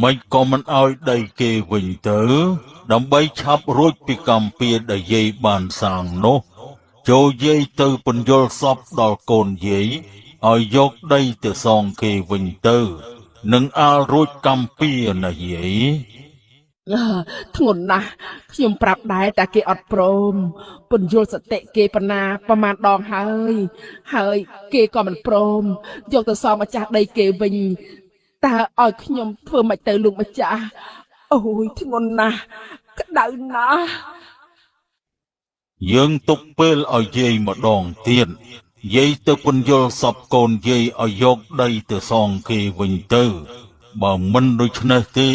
មិនក៏មិនឲ្យដីគេវិញទៅ ដើម្បីឆាប់រួចពីកម្មពៀរដែលយាយបានសាងនោះចូលយាយទៅពន្យល់សពដល់កូនយាយឲ្យយកដីទៅសងគេវិញទៅនឹងអាលរួចកម្មពៀរណាយាយ ធ្ងន់ណាស់ខ្ញុំប្រាប់ដែរតែគេអត់ព្រមពន្យល់សតិគេប៉ុណ្ណាប្រមាណដងហើយ ហើយគេក៏មិនព្រមយកទៅសងម្ចាស់ដីគេវិញតើឲ្យខ្ញុំធ្វើម៉េចទៅលោកម្ចាស់អូយធ្ងន់ណាស់ក្តៅណាស់ យើងទុកពេលឲ្យយាយម្ដងទៀតយាយទៅពន្យល់សពកូនយាយឲ្យយកដីទៅសងគេវិញទៅបើមិនដូច្នេះទេ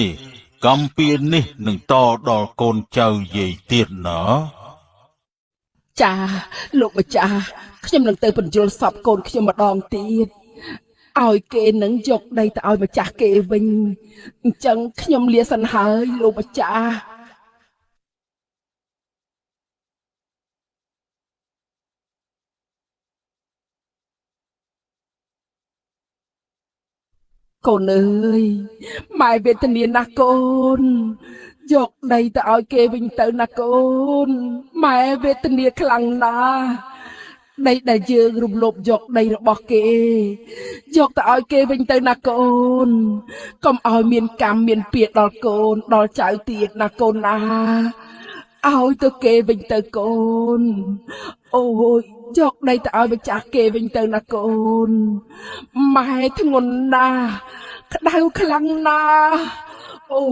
កម្មពៀរនេះនឹងតដល់កូនចៅយាយទៀតណា ចាលោកម្ចាស់ខ្ញុំនឹងទៅពន្យល់សពកូនខ្ញុំម្ដងទៀតឲ្យគេនឹងយកដីទៅឲ្យម្ចាស់គេវិញអញ្ចឹងខ្ញុំលាសិនហើយលោកម្ចាស់កូនអើយម៉ែវេទនាណាស់កូនយកដីទៅឲ្យគេវិញទៅណាកូនម៉ែវេទនាខ្លាំងណាស់ដីដែលយើងរំលោភយកដីរបស់គេយកទៅឲ្យគេវិញទៅណាកូនកុំឲ្យមានកម្មមានពៀរដល់កូនដល់ចៅទៀតណាកូនណាឲ្យទៅគេវិញទៅកូនអូយយកដីទៅឲ្យម្ចាស់គេវិញទៅណាកូនម៉ែធ្ងន់ណាស់ក្តៅខ្លាំងណាស់អូ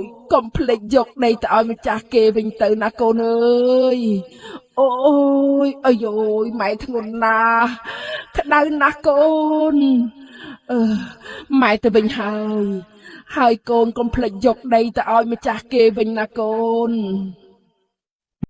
យកុំភ្លេចយកដីទៅឲ្យម្ចាស់គេវិញទៅណាកូនអើយអូយអាយយម៉ែធ្ងន់ណាស់ក្តៅណាស់កូនអឺម៉ែទៅវិញហើយហើយកូនកុំភ្លេចយកដីទៅឲ្យម្ចាស់គេវិញណាកូន។